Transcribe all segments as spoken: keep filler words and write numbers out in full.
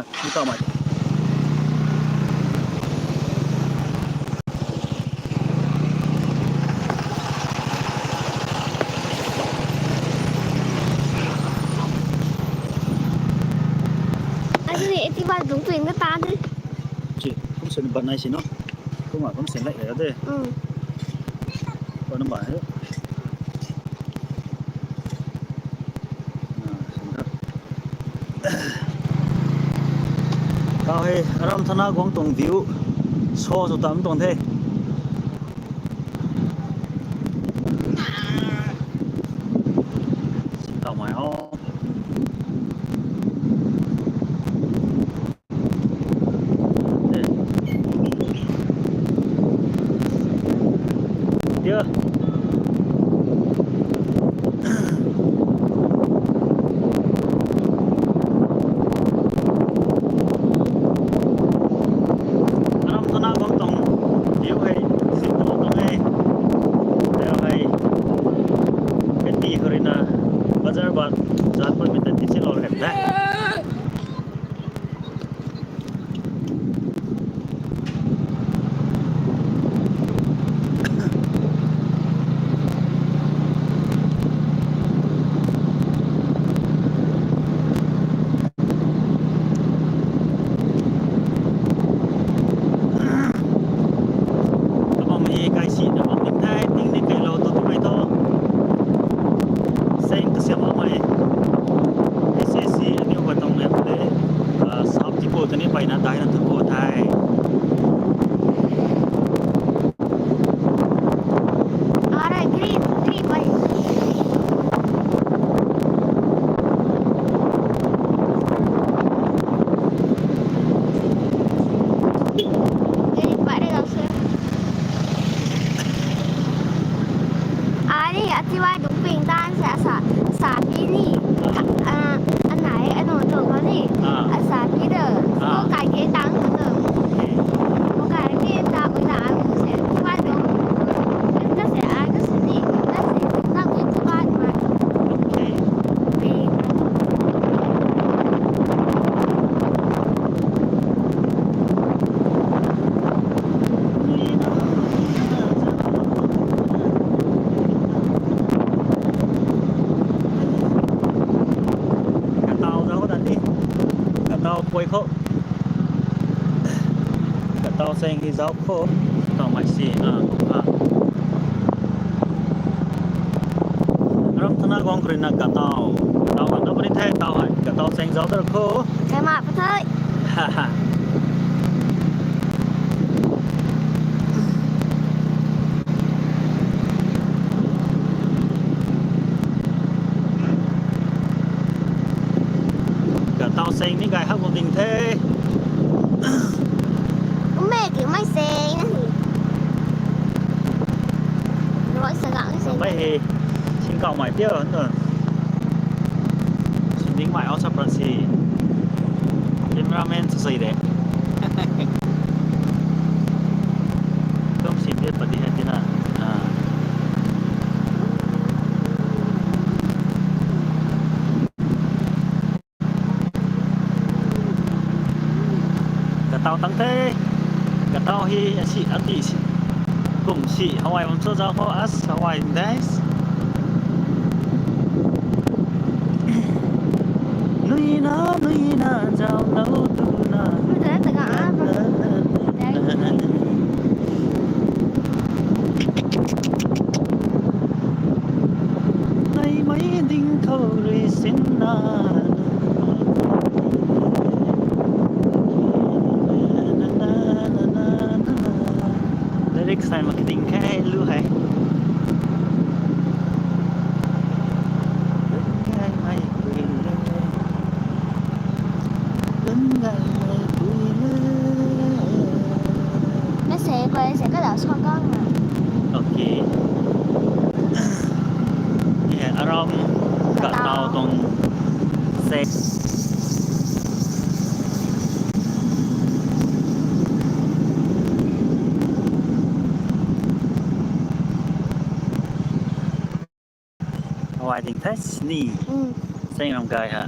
Tingkauhmei. Ai ni, eti ba dung pin ka ta ni. Chi, kum sen ban nai si no. Kum a kum sen lai de. Hmm. Ko na ba he. Tau hei, aram thana guang tuang view show sw tam tuang the. Tau mai o. Tia. Aram thana guang tuang view hei, simple tuang e. Tau hei, kati khou rui na, bazar bat, zat pun mi ta ti si lou rap de. Kabam hei kai si na bam ding the, ting ni kai lou tu tu mai tho. Seng kasiam amei. S S C aniu ka tuang map le, ah, sap ti ko tani pai na dai na tu ko thai. Are, green, green pai. Green pai re gam se. Are, ati wai dung ping tan se asa, asa pi ni. Ka, ah, anai, anu tu ko ni. Ah. Asa pi de. Ah. Ko kai ke tang ko de. Okay. Ko kai ke ta ko na se. Ati wai dung. Ka se, ah, ka se ni. Ka se, na ko ati wai ma. Okay. Eh. Katau zauc khou dan ni. Katau pui khou. Katau seng hei zauc khou. Tau mai si, ah, kum kha. Aram thana guang khou rui na katau. Katau kan ta puni the, tau hei. Katau seng zauc dar khou. Kai ma pa the. Katau seng ni gay hak bam ding the. Kum e ti mai seng na hi. Rui sa gang seng. Mai he. Sing kau mai piu na. Sing ding mai o sa pran si. Cameraman sa sai de. Kum si piu pati hai ti na. Ah. Katau tang the. Katau hi asi ati si. Kum si hawai bam cho zauc khou as hawai dais. Nui na, nui na, zauc lou tu na. Nui ta ta ga a. Nai mai ding khou rui sin na. Lyrics nai mak ding khe lu hai. Ngai mai pui le. Ngai mai pui le. Ka se, ka se, ka dau sa kang na. Okay. Ni hei aram katau tuang se. Hawai ding the sini. Hmm. Seng ram gay ha.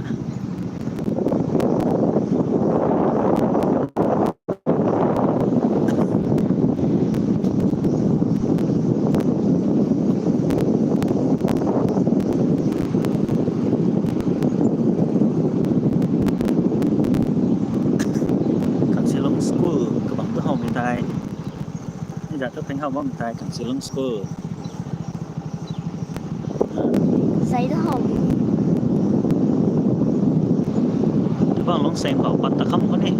Zat ta theng hau bam thei Kangsilong School. Zai da hau. Lubang Long seng khou pat ta kham khou ni.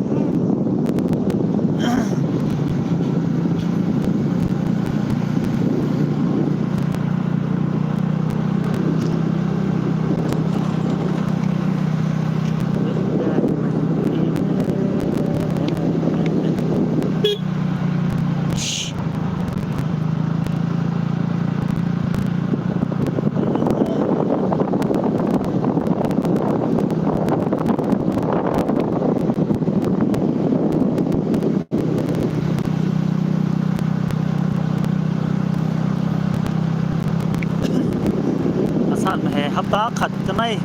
Asan hei hapta khat kanei,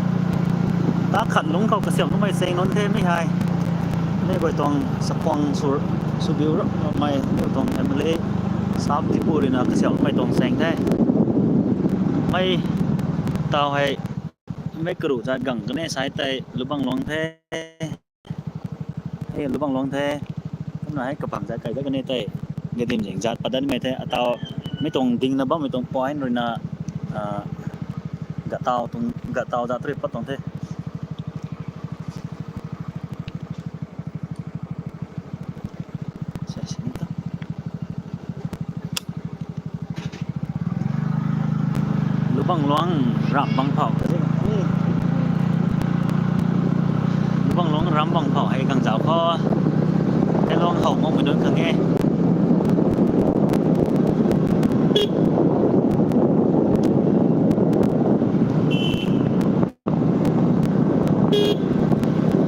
hapta khat lungc khou kasiamh numei seng nunc the mi hei. Mei guay tuang sakhwang sw, swbiu ramei, mei tuang M L A sap tipu ruina kasiamh numei tuang seng the. Mei tau hei, mei karu zat gang kanei sai tei Lubang Long the. Hei Lubang Long the. Kumna hei kapang zat kai dat kanei tei. Gadim zeng zat pat dat nimei the. Atau mei tuang dingna bammei tuang point ruina, ah, gatau tuang, gatau zat rui pat tuang the. Lubang Long ram bang phou. Lubang Long ram bang phou hei kang zauc khou. Hei Long how makmei nunc khang e.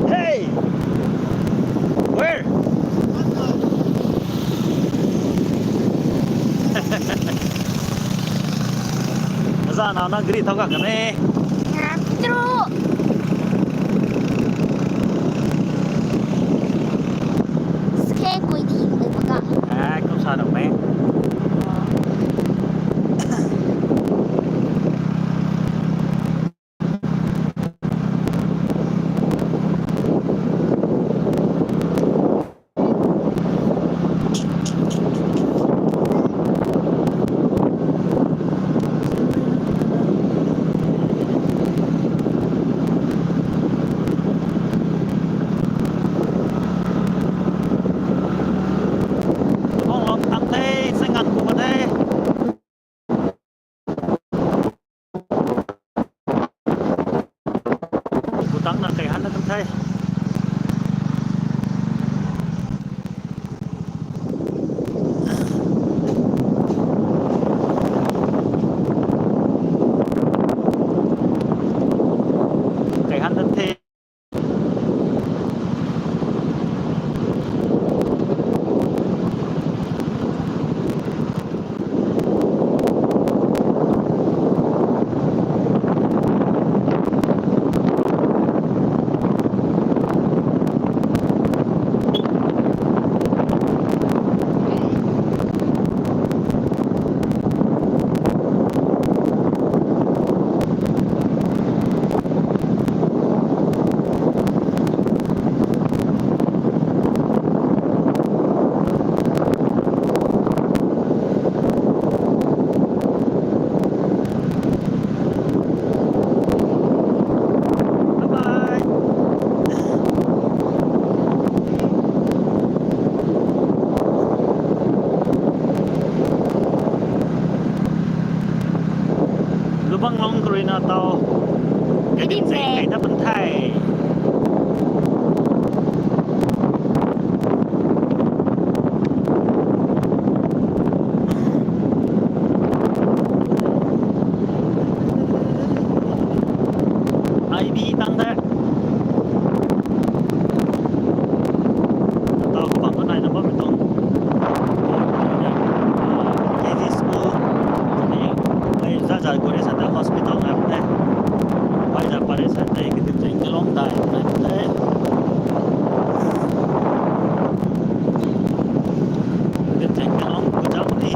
Hey! Where? Aza nau na gari thau kak kan e. True. Skeng koi di, koi paka. Ah, kum sa nau me. Lubang Long tang the, seng ngan ku the. Kutang na kai han na kan the. Kai han na the. Lubang Long kruina tau. Kadim se. Kadim se. Kai ta pun thai. I B tang the. Tau bam tu nai na bam tuang. K G school. Ni, ai za za kore sa ta hospital na the. Bai za pare sa te kitim jeng kelong dai na the. Kitim jeng kelong ku jam ni.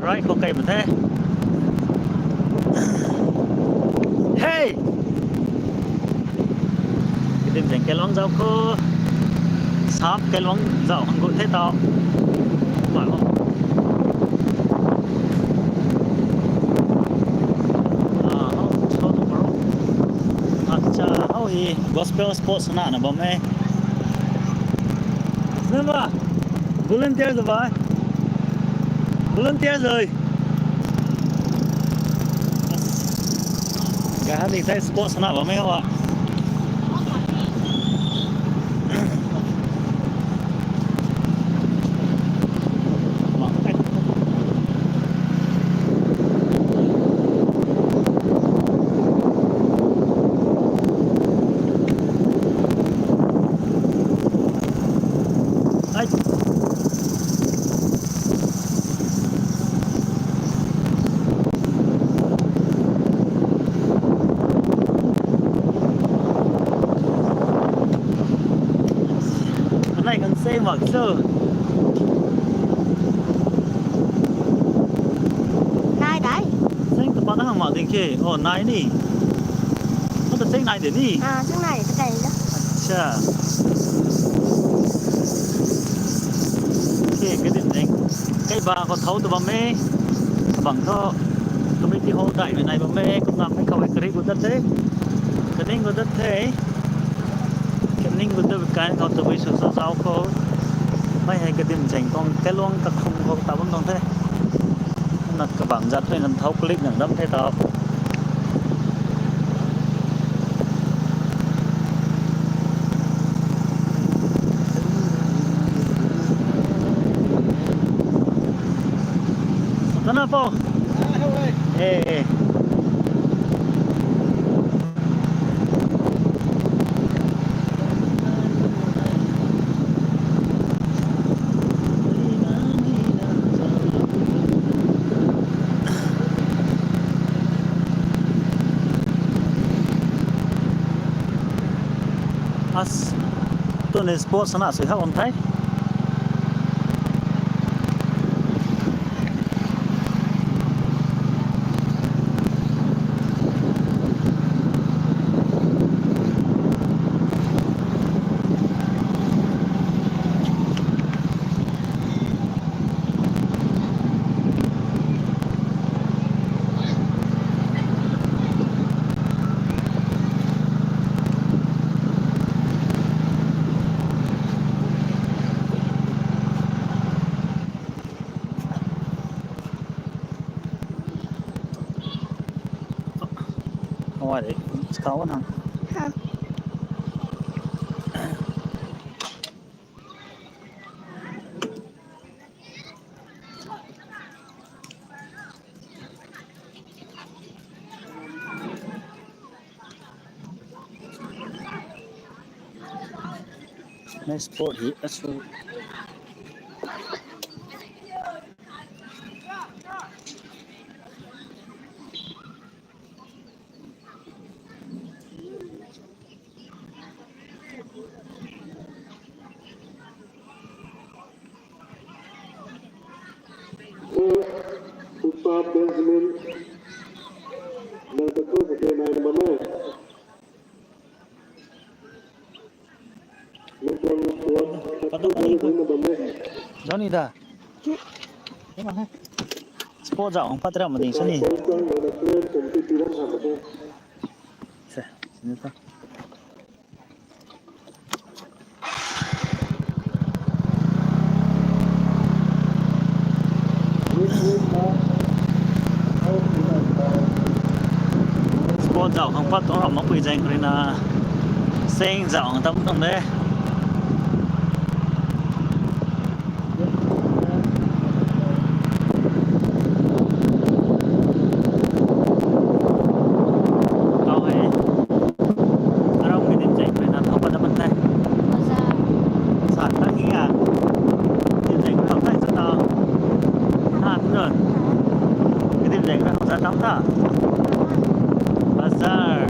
Rai ko kai ma the. Hey! Kidim zeng kelong zau khou. Sap kelong zau hang gut the tau. Bai bam. Gospel sports na na bam e. Nang ba, volunteer zai ba. Volunteer zai. Gahani thei sports na bam e wa. Anei kan sei mak so. Nai dai. Seng ta pa na hang mak ding ke. Oh, nai ni. Ko ta seng nai de ni. Ah, seng nai de ta kai na. Acha. Okay, kadim ding. Kei ba khou thau ta bam e. Kabang thu community hall daihmei nai bam e. Kumna mei khou e kari gu dat the. Kaning gu dat the. Kaning gu dat kai khou tabui sw sa zau khou. Mei hei kadim zeng tuang kailuang kakhum khou ta bam tuang the. Kumna kabang zat hei nang thau clip nang dam the tau. Kana po? Eh, eh. As, tuni sports na sui hak bam the. How are they? It's cold, huh? Huh. Nice spot here as well. Upa Benjamin, nang ta tu sa ke nai na bam e. Nang tuang tuan, Patong kani ko. Nang bam e. Johnny da. Sport zau ang patra mading sani. Sa, sini ta. Sport zau khang pat tuang ram makpui zaeng rui na, seng zau khang tam tuang de. Tau hei. Arau kadim zaeng rui na thau pat da man the. Sa ta ki a. Kadim zaeng rui thau tei sa ta. Ha, tu. Kadim zaeng rui thau sa tam ta. Bazar.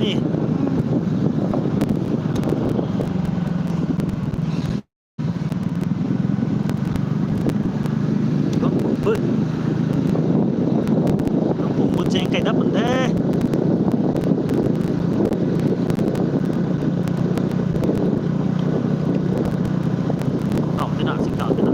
ni. Bam pum put. Bam pum put cheng kai dap pun the. Kau tina, sing kau tina.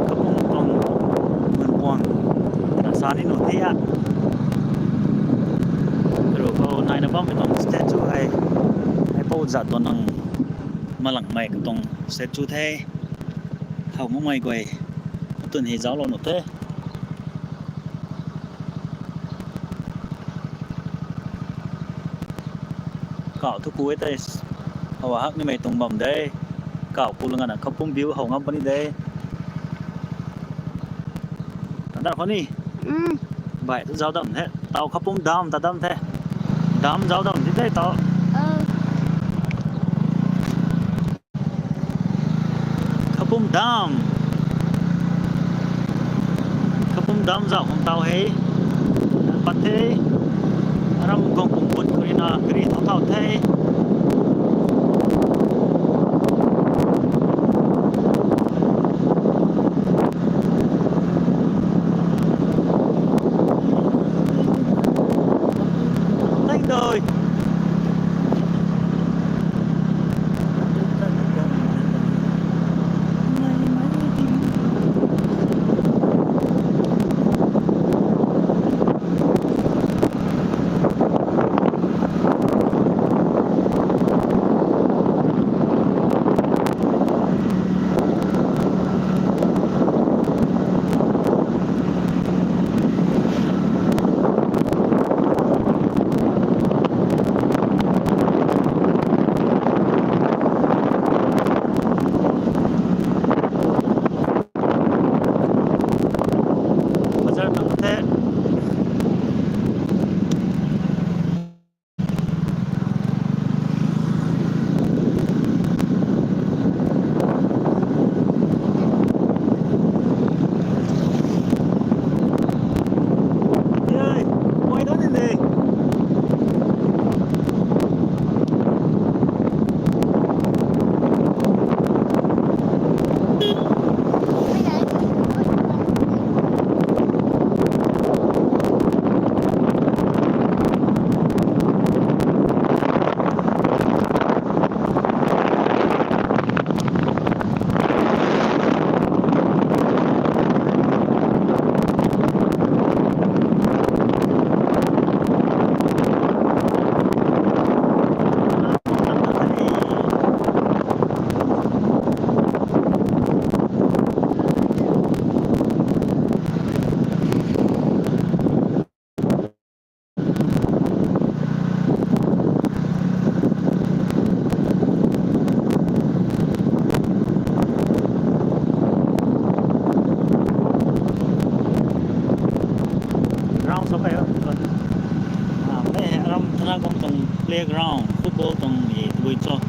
Kapum tuang mun puang na sa ni nu the a. Karo khou naina bammei tuang statue hei, hei pou zat tuang nang malangmei katuang statue the. How makmei guay tun hei zauclou nu the. Kau thu ku e tei, how hak nimei tuang bam de. Kau ku lana Khapum view how ngam puni de. Tanda khou ni. Bai thu zauc dam the. Tau Khapum dam ta dam the. Dam zauc dam ti tei tau. Khapum dam. Khapum dam zauc khang tau hei. Pat the. Aram guang pum put khou rina gari thau thau the. Bazar nang the. Ground sa kai o. Ah, mei hei aram tana kum tuang playground, football tuang ni tabui cho.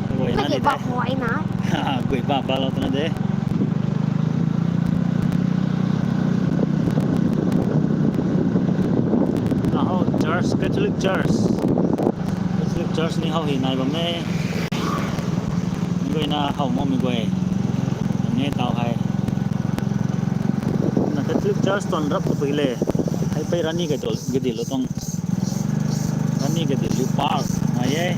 Tabui na ni de. Guay ba ba lou tana de. Taho Church, Catholic Church. Catholic Church ni how hei nai bam e. Guayna how makmei guay. Nge taw hei. Na Catholic Church tuang rap tu pui le. Hei Pei Rani Gaidinliu tuang, Rani Gaidinliu Park nai e.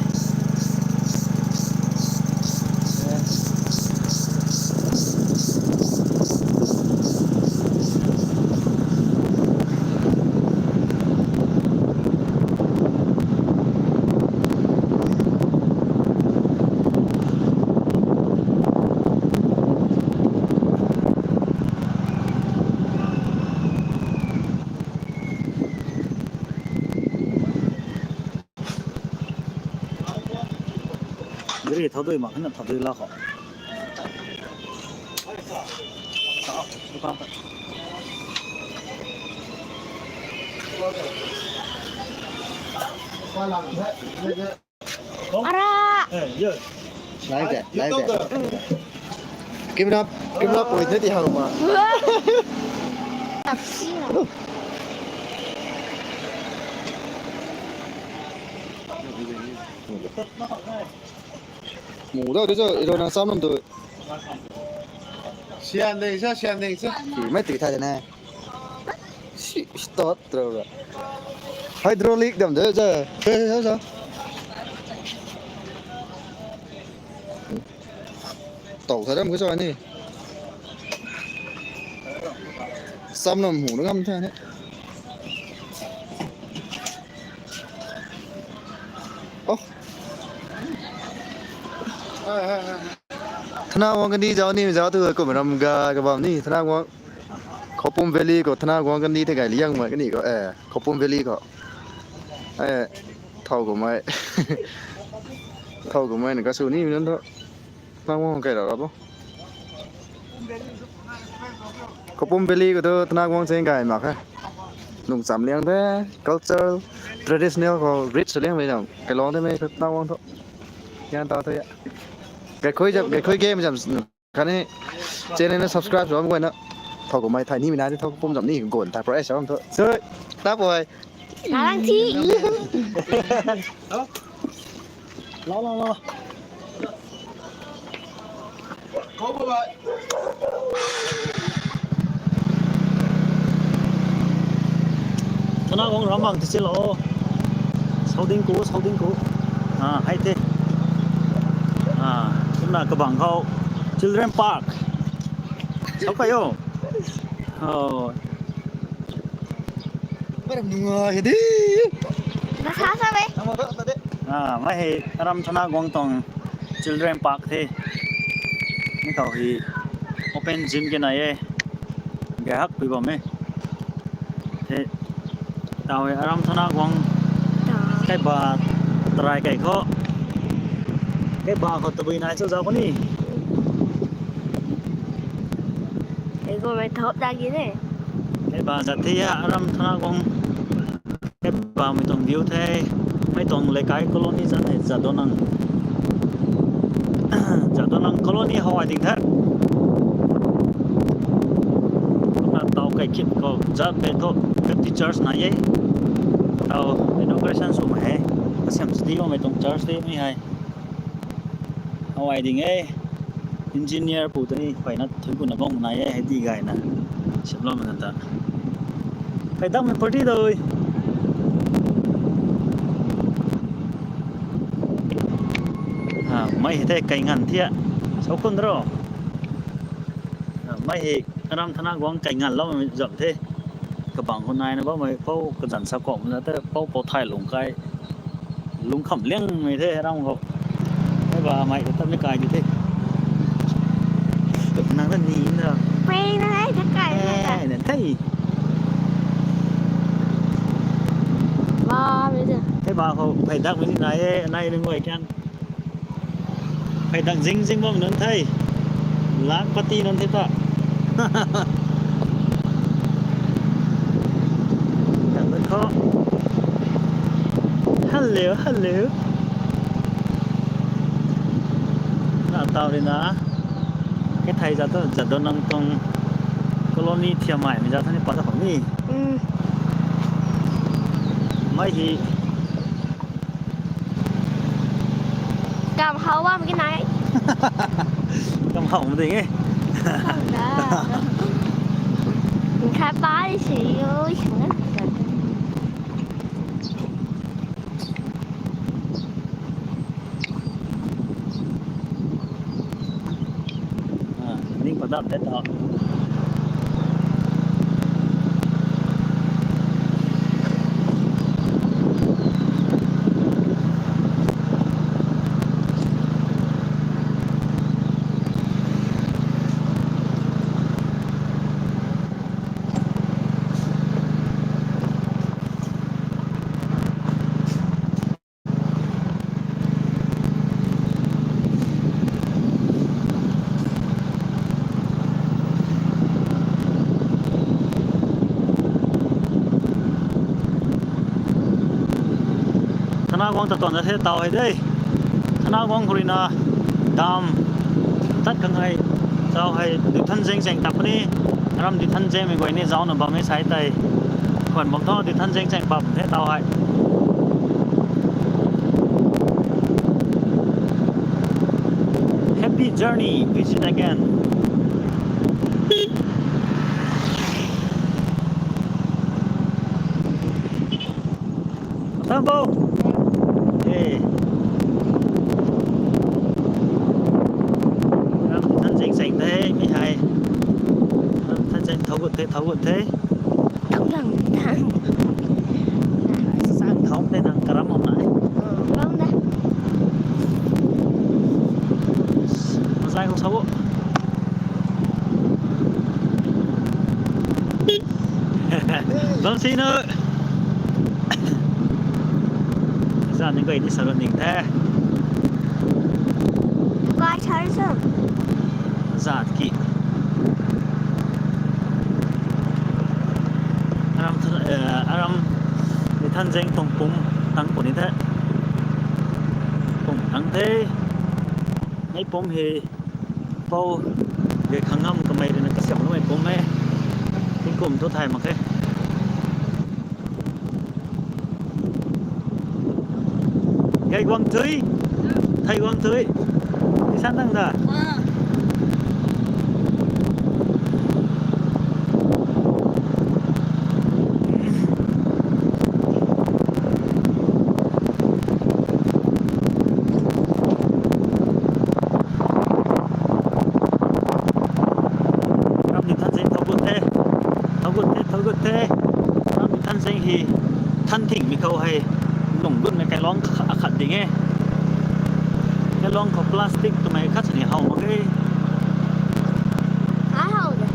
Gari thau dui mak na thau dui la khou. Ara. Live de, live de. Camera, camera point na ti hau ma. Mu dau de cho, iro na sam lam tu. Sian ding sa, sian ding sa. Ki mai ti tha de na. Si, start tro ra. Hydraulic dam de cha. He, he, he, he. Tau tha dam ko cha ni. Sam lam mu na ngam tha ni. Oh. Thana guang kani zau ni zau tu kum ram ga kabam ni Thana guang. Khopum Valley khou Thana guang kani the gay liang mai kani khou, eh, Khopum Valley khou. Eh, thau khou mai. Thau khou mai na kasu ni nunc thu. Thana guang kai ra ra bo. Khopum Valley khou thu Thana guang cheng gay mak khe. Lung cham liang the, culture, traditional khou rich liang mei dam. Kai long the mei Thana guang thu. Yan ta the ya. Gay khui jam, gay khui game jam. Khatni channel na subscribe sw bam guayna. Thau khou mai thay ni mi na ni thau pum zam ni gon thay pro sa bam thu. Sui. Ta poi. Alang thi. Lo, lo, lo. Thana guang ram bang ti si lo. Sauding ku, sauding ku. Ah, hai te. Ah, kumna kabang khou Children Park. Sau kai o. Oh. Maram nunga hedi. Nasa sa be. Ama ba ta de. Ah, mai hei Aram Thana guang tuang Children Park the. Ni tau hi open gym ke nai e. Gay hak pui bam e. Te, tau hei Aram Thana guang. Kai ba tarai kai khou. Kai ba khou tabui nai chu zau ko ni. Ei ko mai thop da gi ne. Kai ba zat the ya Aram Thana guang. Kai ba mei tuang view the. Mei tuang Leikai colony zat the Jadonang. Jadonang colony hou ai ding the. Kumna tau kai khit khou zat the thu Baptist church nai e. Tau inauguration sw mei he. Kasem city mei tuang church de mei hei. Hou ai ding e. Engineer pu tani phaina thun kuna bang nai e hei di gayna. Simlou na ta. Kai dam mei party doi. Ah, mei hei the kai ngan thia. Sau kun ro. Ah, mei hei Aram Thana guang kai ngan lou mei zam the. Kabang khou nai na bam mei pou kazan sa kawm na te pou pou thay lung kai. Lung kham liang mei the ram khou. Hei ba mei ta tam ni kai di the. Nang na ni na. Pei na hai ta kai na ta. Eh, na thei. Ba mei ta. Hei ba khou phai dak mei ni nai e, nai ni ngoi kyan. Phai dak zing zing bam nunc the. Lakpati nunc the ta. Dak dak khou. Hello, hello. Na tau ri na. Kai thei zat tu Jadonang tuang colony thiam mai mei zat tu ni pat ta khou ni. Hmm. Mei hi Kam hau bam ki nai. Kam hau ma ding e. Kam da. Khai pa di si yo, si na. Dam the ta. Thana guang ta tuang da the tau hei de. Thana guang khou ruina dam tat khang hei, tau hei Duithanzeng cheng tap puni. Aram Duithanzengmei guay ni zauna bam e sai tei. Khwan bam tho Duithanzeng cheng bam the tau hei. Happy journey, visit again. Thang bo. Hey. Aram Duithanzeng cheng the, mi hei. Aram Duithanzeng thau gut the, thau gut the. Tau lang tang. Sang thau the nang karam am nai. Bang da. Mazai khou sau. Bam si nu. Zan ni guay ni sa lou ning the. Kai thai sa. Zat ki. Aram Than-, eh, Aram Duithanzeng tuang pum tang puni the. Pum tang the. Mei pum hei pou ge khang ngam kamei ruina kasiamloumei pum e. Tingkum thu thay mak khe. Gay guang tui. Thay guang tui. Isan nang da. Aram Duithanzeng thau gut the. Thau gut the, thau gut the. Aram Duithanzeng hei than thingmei khou hei lung gutmei kailuang akhat ding e. Kailuang khou plastic twmei khat sini how mak e. Ai how de.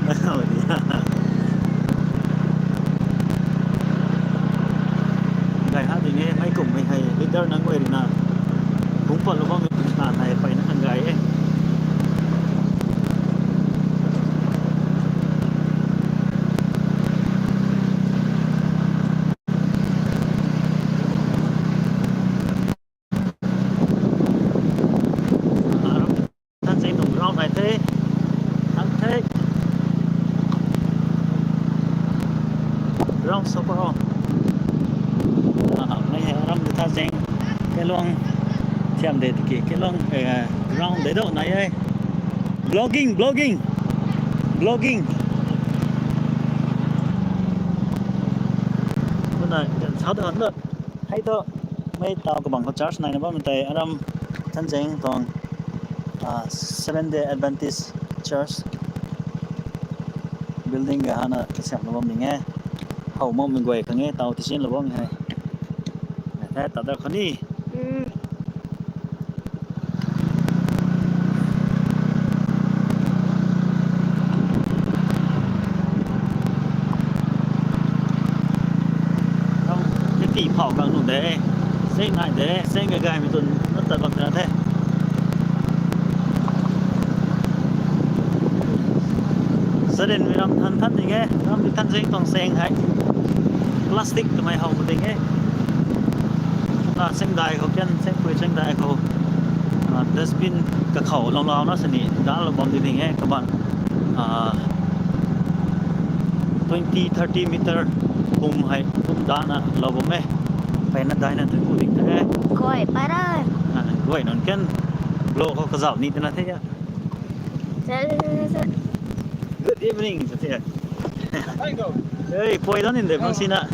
Ai how de. Gay ha ding e, mei kummei hei leader nang guay ruina. Kung patlou bammei na hei peyna khang gay e. Aram Duithanzeng tuang ground nai the. Nang the. Ground super o. Ah, mei hei Aram Duithanzeng kailuang thiam de tiki kailuang, eh, ground de do nai e. Vlogging, vlogging, vlogging. Kumna sa ta han da. Hei thu, mei tau kabang khou church naina bammei tei Aram Duithanzeng tuang, ah, Seventh Day Adventist Church building ga hana kasiamlou bammei e. How makmei guay khang e tau tisinlou bammei hei. Nai the, ta da khou ni. Ram, kati phau gang nu de. Seng nai de, seng gay gaymei tun na tat bam na the. Zarinmei ram than than ding e, Aram Duithanzeng tuang seng hei. Plastic twmei how mak ding e. Ah, sengdai khou ken, sengpui sengdai khou, ah, dustbin kakhou lou lou na sini dalou bam di ding e, kaban, ah, twenty, thirty meter pum hei pum dana lou bam e. Peyna daina tun ku ding the. Guay, pai ra. Ah, guay nunc ken. Blow khou kazauh ni twna the ya. Good evening, sa the. Hey, poi dan in de bang sina.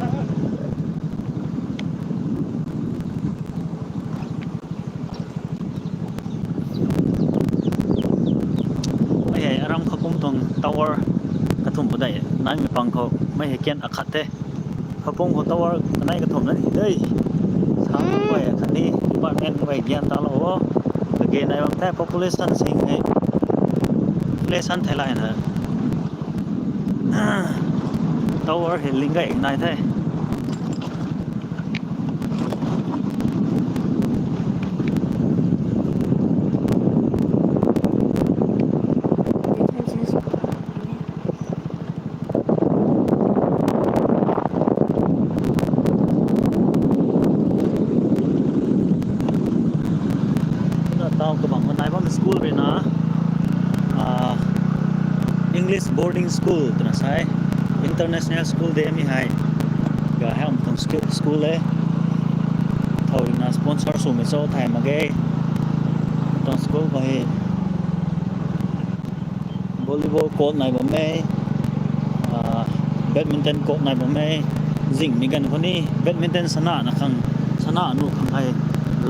Dai, naimei pang khou, mei hei kian akhat the. Kapum khou tower kanei kathumh na ni de. Sa khou e khatni department khou e gyan ta lou o. Kage nai bam the population sing hei. Population thei lai na. Tower hei ling gay nai the. Na tau kabang nai bam school rui na, ah, English boarding school twna sa e, international school de mi hei. Ga hei tuang school, school e. Thau rui na sponsor swmei cho thay mak ge. Tuang school khou hei volleyball court nai bam e, ah, badminton court nai bam e, zingmei ganv khou ni badminton sana na khang, sana nu khang hei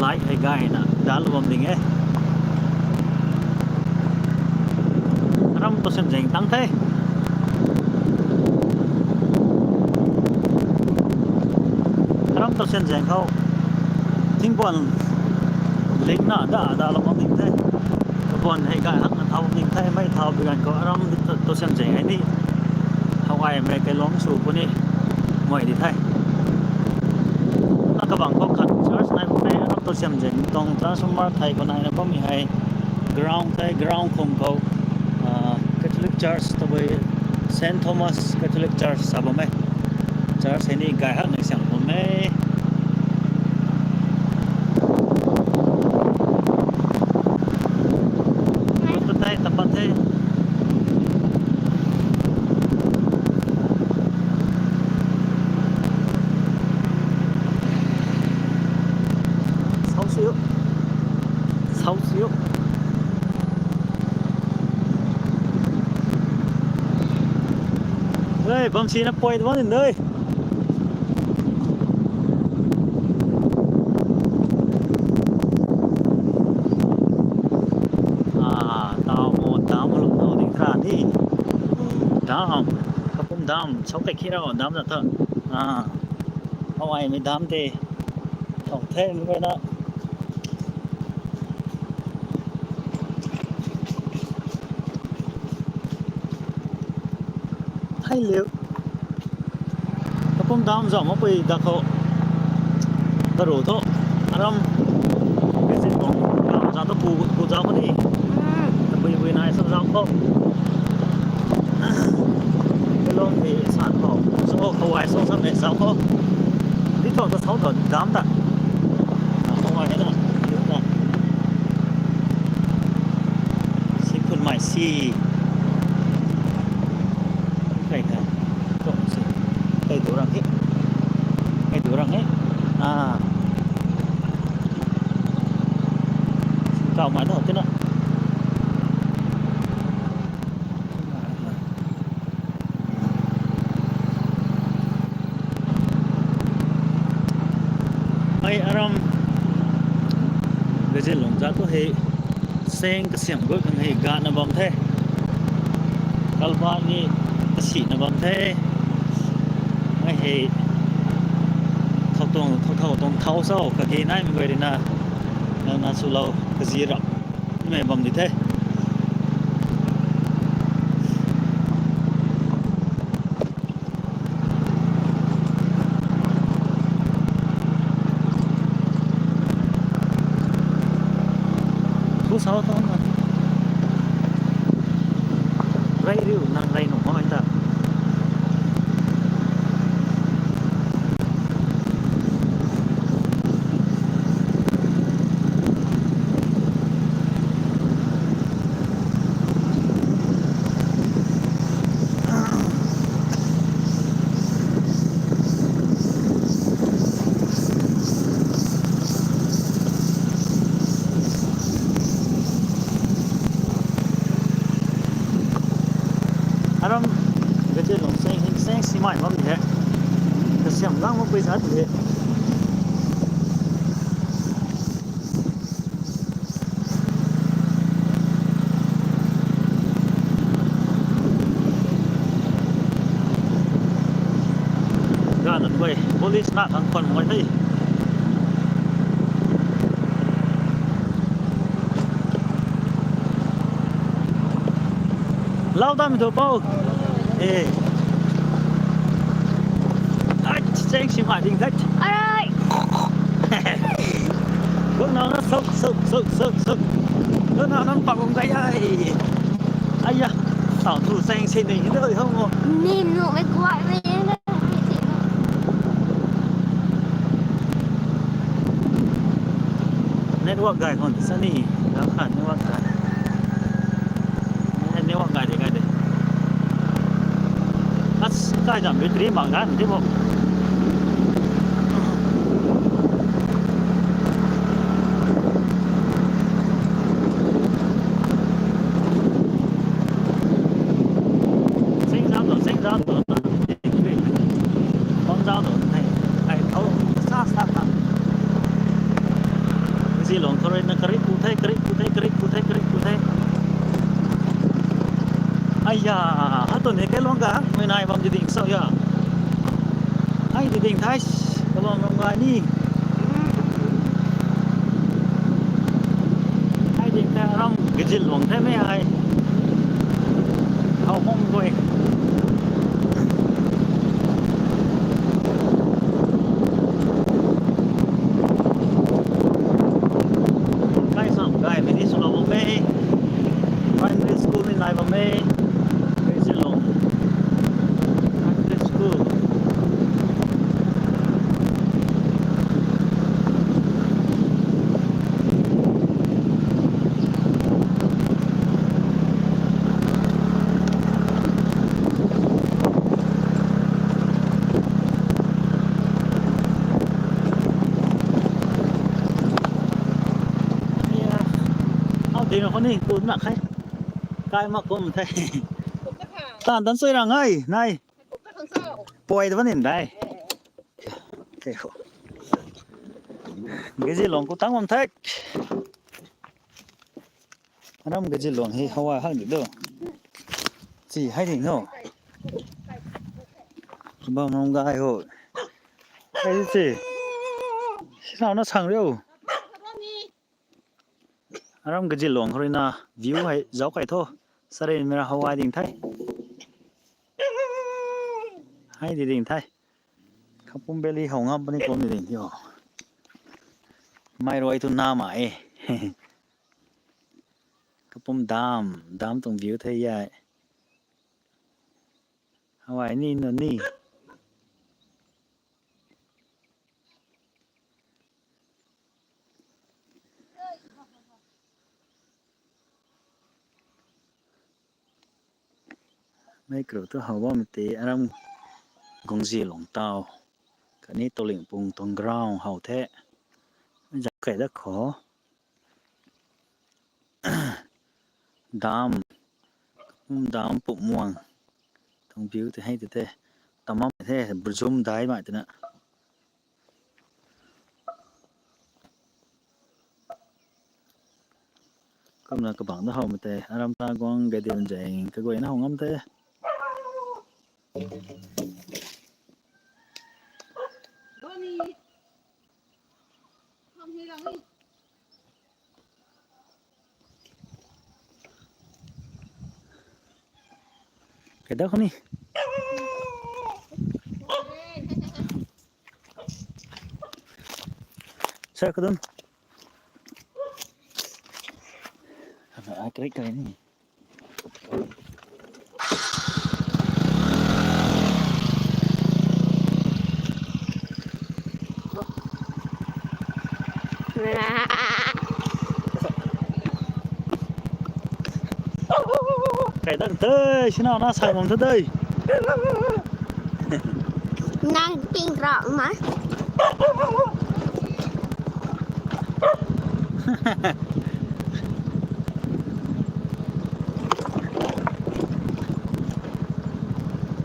light hei gayna dalou bam ding e. Aram tow siam zaeng tang the. Aram tow siam zaeng khou thingpuan lingna da dalou bam ding the. Kapuan hei gay hakna thau bam ding the, mei thau bi ganv khou aram tow siam zaeng hei ni thau gaymei kailuang sw puni mei di the. Na kabang khou khat church nai bam e, aram tow siam zaeng tuang transformer thei khou naina bammei hei ground the, ground khum khou, ah, Catholic Church tabui Saint Thomas Catholic Church sa bam e. Church hei ni gay hakna siam bam e. Tapat the, tapat the. Sau siu. Sau siu. Ei, bam sina poi tuang in dei. Ah, tau mo, dam lum tau ding tra ni. Dam, Kapum dam, sau kai khi rau dam na tha. Ah, hau ai mei dam te. Thau the mei na. Thei liu. Kapum dam zauh makpui da khou. Karu thu. Aram. Visit tuang. Dam zauh thu pu, pu zauh khou ni. Tabui bui nai sa zauh khou. Kalong ni sa khou. So khou ai so sa mei zauh khou. Di thu ta sau thu dam ta. Khou ai na. Siphun mai si. Kai kha. Tok si. Kai du rang he. Kai du rang he. Ah. Kau mai tho tina. Ai aram. Gazin lung zat tu he. Seng kasiam gut khang hei gana bam the. Kalba ni kasina bam the. Mei hei thau tuang, thau, thau tuang thau sau kage naimei guay rui na, na, na swlou kazi rap mei bam di the. Thu sau tho na. Rey riu nang rey nung hoi ta. Aram, gache lung seng hing seng simai bam di he. Kasiam lang makpui zat di he. Police na khang khwan mai the. Lau dam thu pou. Eh. Ai, cheng si ma ding that. Alright. Buk na na sok sok sok sok sok. Buk na na pak bung kai ai. Ai ya. Tao thu cheng si ni doi hong mo. Nim nu me kuai me. Network gay khwan sani, lau khan network gay. Network gay de, gay de. As, kai jam battery mak gan de bo. Sing zam lo, sing zam lo. Bam zau dou the, ai thau sa sa ta. Zilong khou rui na kari pu the, kari pu the, kari pu the, kari pu the. Aiya, hatu ni kai long ga, mui nai bam di ding so ya. Ai di ding thai, kabam long ga ni. Ai ding the aram gazil long the mei ai. Thau hong goi. Kai sam kai mei ni swlou bam e. Primary school ni nai bam e. Gazil long Primary School. Au, dina khou ni kum na khe. Kai mak kum the. Tan tan sui rang ai nai. Poi ta banin dai. Gazil long ku tang bam the. Aram gazil long hi hawa hak di do. Chi hai di no. Bam long gai ho. Hai di chi. Sinau na sang riu. Aram gazil long khou rui na view hei zauc kai tho. Sare mera hawa ding the. Hai di ding the. Kapum Valley how ngam puni kum di ding yo. Mai rui tu na ma e. Kapum dam, dam tuang view the yai. Hawa ni no ni. Mei kru tu how bam te aram gungzi long tau. Kani Tolingpung tuang ground how the. Zak kai da kho. Dam, dam pumc muang tuang view tei hei tei the, tamam the, brzum dai mai twna. Kumna kabang da how mei tei, aram ta guang gay diu nzeng kaguayna how ngam the. Kei da khou ni. Sa kadun. Ana ai krik krik ni. Kai dang tei, sinau na sai mong tei. Nang ping rau ma.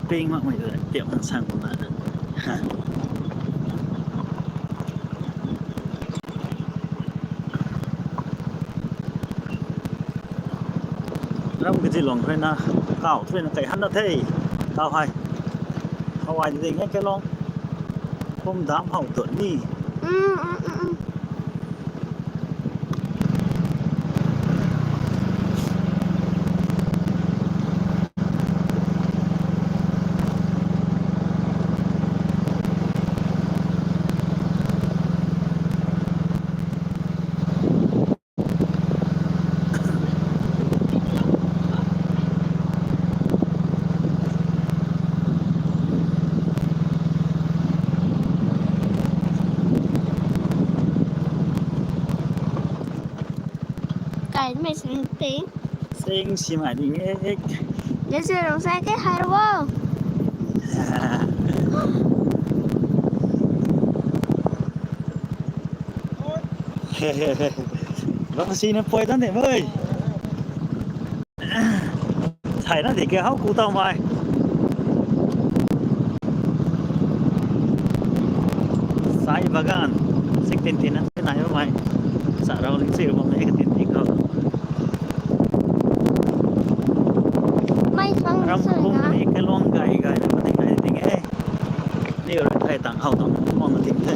Ping mak mei tu tiam hang sang kum na. Ram kazi long khou na, kau thu na kai han na the, kau hei. How ai ding e kai long. Pum dam how tu ni. Kai mei sing ting. Sing si mai ding e. Jese rong sai ke har wo. Bang si na poi tan de mei. Thai na de ke hau ku tau mai. Sai bagan. Sik tin tin na nai mai. Sa rau ling sik bam ne ka tin tin khou. Mai fang ram sui kum na. Ni ka luang gai gai na pati gai ting e. Ni rai thai tang hau tang kum na ting the.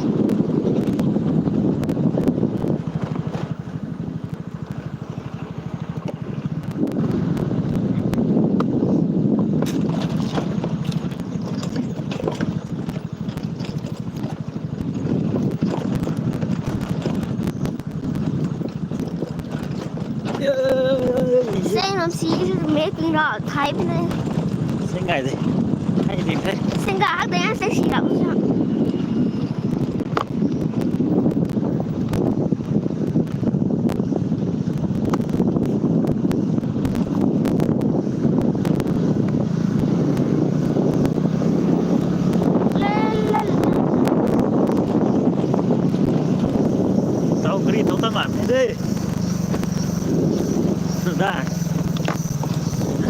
Seng ram si ki sw me ping ra thai pin e. Seng gai de. Thai pin the. Seng ga hak de, seng si ra. Tau gari tau ta man de. Da.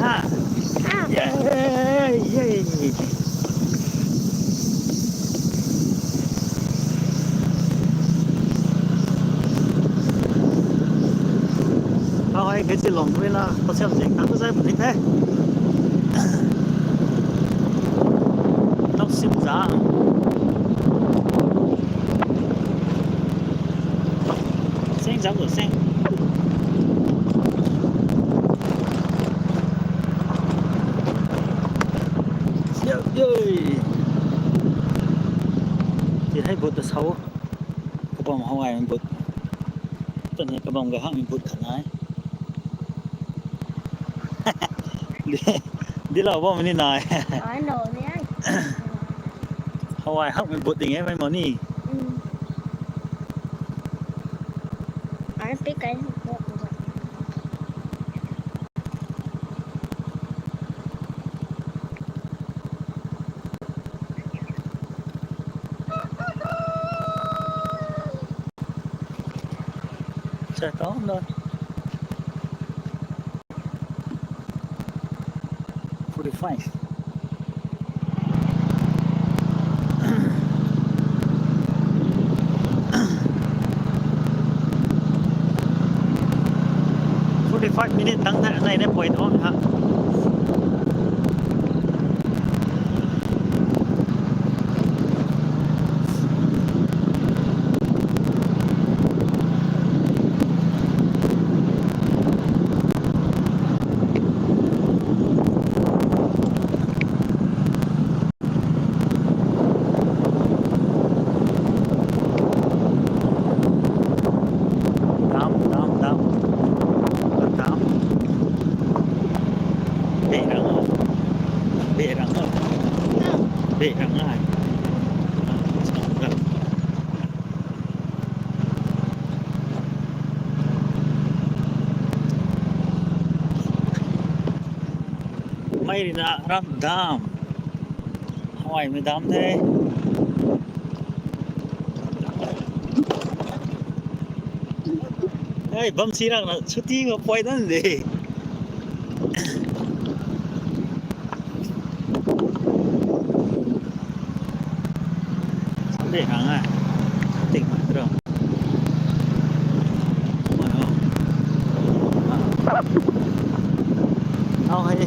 Ha. Ah. Yay, yay. Tau hei kei chi long rui na, pasal zing tang zai puni the. Tau sim za. Seng zam lo seng. Yay, yay. Ti hei boat ta sau. Kabam how ai boat. Tani kabam ga hak mi boat khat nai. Di, di lau bam ni nai. Ai no ni ai. How ai hak mi boat ding e mai mo ni. Mm. Ai pe kai. Sa tau na. Forty-five. Forty-five minute tang the, nai ne point on ha. Dam, dam, dam. Dam. Beh rang o. Beh rang o. Beh rang ai. Mei rui na ram dam. How ai mei dam the. Hey, bam si rang na, chuti nga poi dan de. Samdei hang a. Ting ma tro. Mano. Tau hei.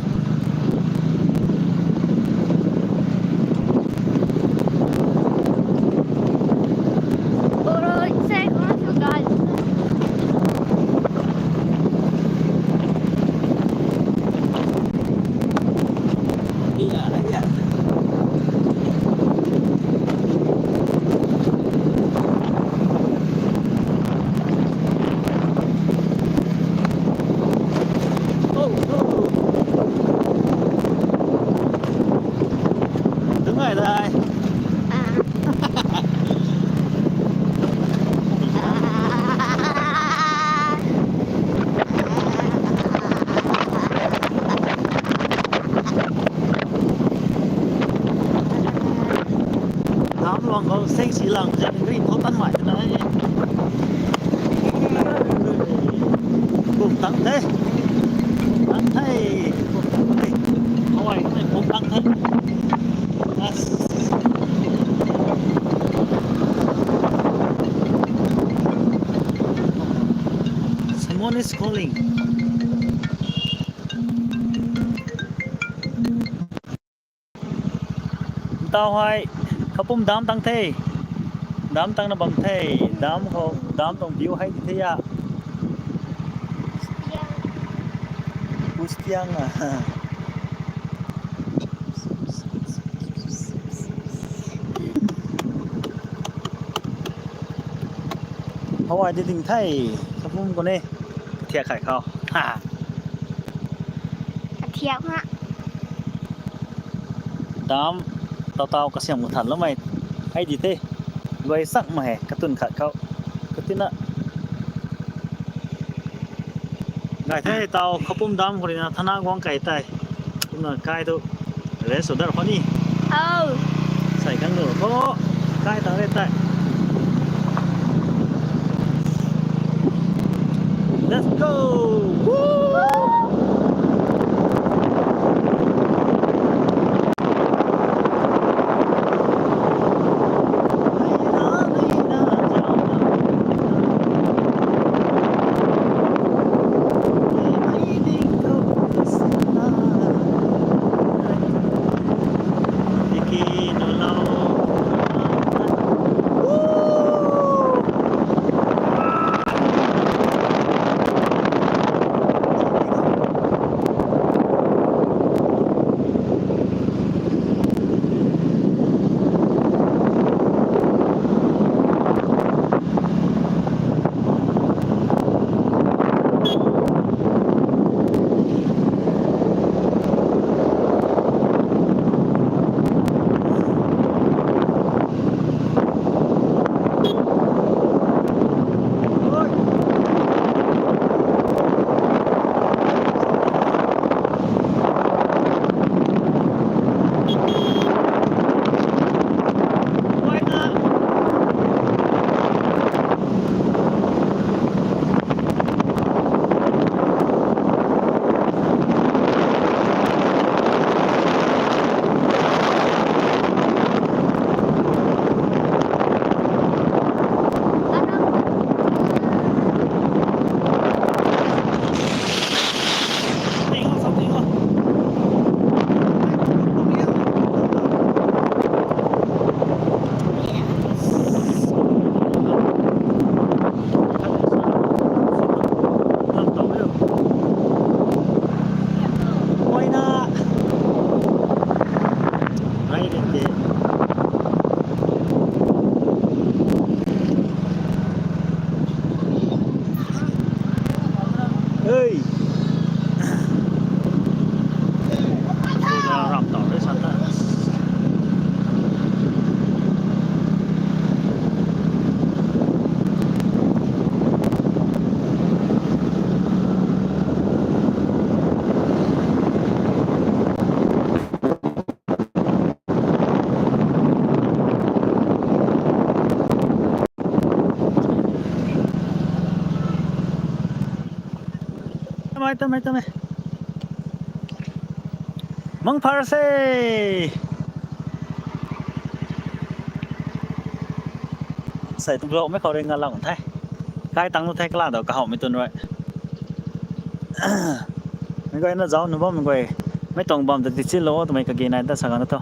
Is calling. Tau hei, Khapum dam tang the. Dam tang na bam the. Dam khou, dam tuang view hei di the ya. Pustiang a. How ai di ding the. Khapum khou ne. Thiak khai khou. Ha. Thiak ha. Dam tau tau kasiam khou than loumei hei di the. Luai sak ma he, katun khat khou. Katina. Ngai the tau Khapum dam khou rui na thana guang kai tei. Kumna kai tu rest order khou ni. Oh. Sai kang nu khou. Kai tang re tei. Let's go! Woo! Hey. Ram tau re sa ta. Tamei, tamei, tamei. Mangpharsei. Sei tu vlog mei khou ring nga lang the. Kai tang nu the kala do kahawmei tun rui. Mei guay na zauc nu bam mei guay. Mei tuang bam ta di chilou twmei kagi nai ta sa gan na tho.